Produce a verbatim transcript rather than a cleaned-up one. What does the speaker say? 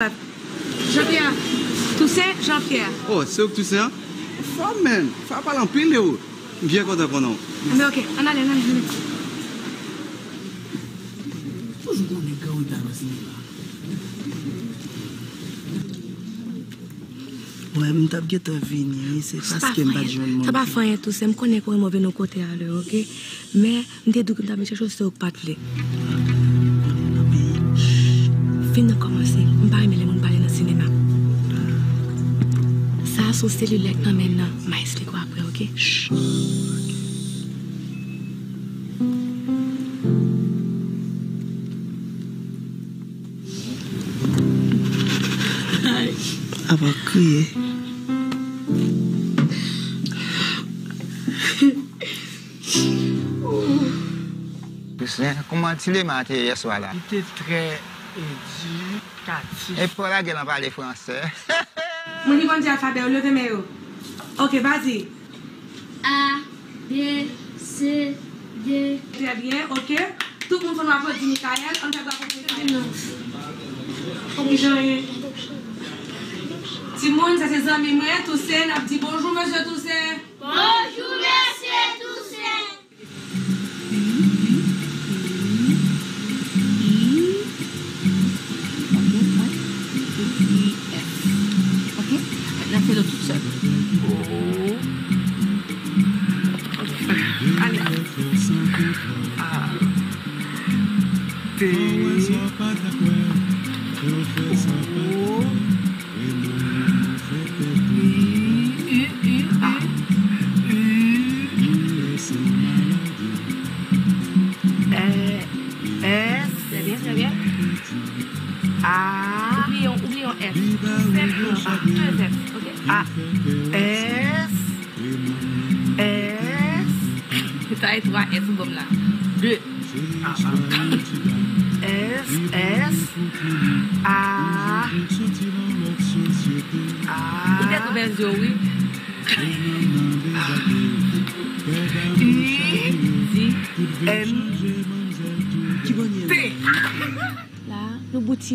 Jean-Pierre. Toussaint Jean-Pierre. Oh, se ou k Toussaint an? Fò, man. Fò a pale anpil de ou. M byen kontan konnen w. Anben, ok. Ann ale, ann ale, ann ale. Toujou konnen gran retard nan sinema. Wè, m t ap gentan vini, se paske m pa t jwenn moun. Sa pa fè anyen, Toussaint. M konnen ke w renmen w vin yon kote a lè, ok? Men, m te di w ke m t ap vin chèche w, se ou k pa t vle. Fim nan kòmanse, m pa renmen lè moun pale nan sinema. Sa a se yon selilè k nan men l nan, m a eksplike w apre, ok? Apa kriye. Toussaint, kòman ti Lema te ye yèswa la? Li te trè edikatif. E pa w lage l an pale fransè. Moun ki konn di alfabè yo, leve men yo. Ok, vas-y. A, B, C, D. Trè byen, ok. Tout moun fò nou aplodi Michael. Ann fè bravo pou Michael. Timoun, sa se zanmi mwen, Toussaint. N ap di bonjou, mesye Toussaint. Bonjou, mesye Toussaint. Ok, wè. E pi F. Ok? Mentnan, fè yo tout sèl. O. Ok. Ale. A. T. O. U, U, U, A. U. E, S. Trè byen, trè byen. A. Ou bliye yon, ou bliye yon S. Senp, non, A. De S. Ok. A. S. S. Sa e twa S ou ban m la. De. S, S, A, A. Ou te tou pèdi yo, wi. I, N, T. La, nou bouti.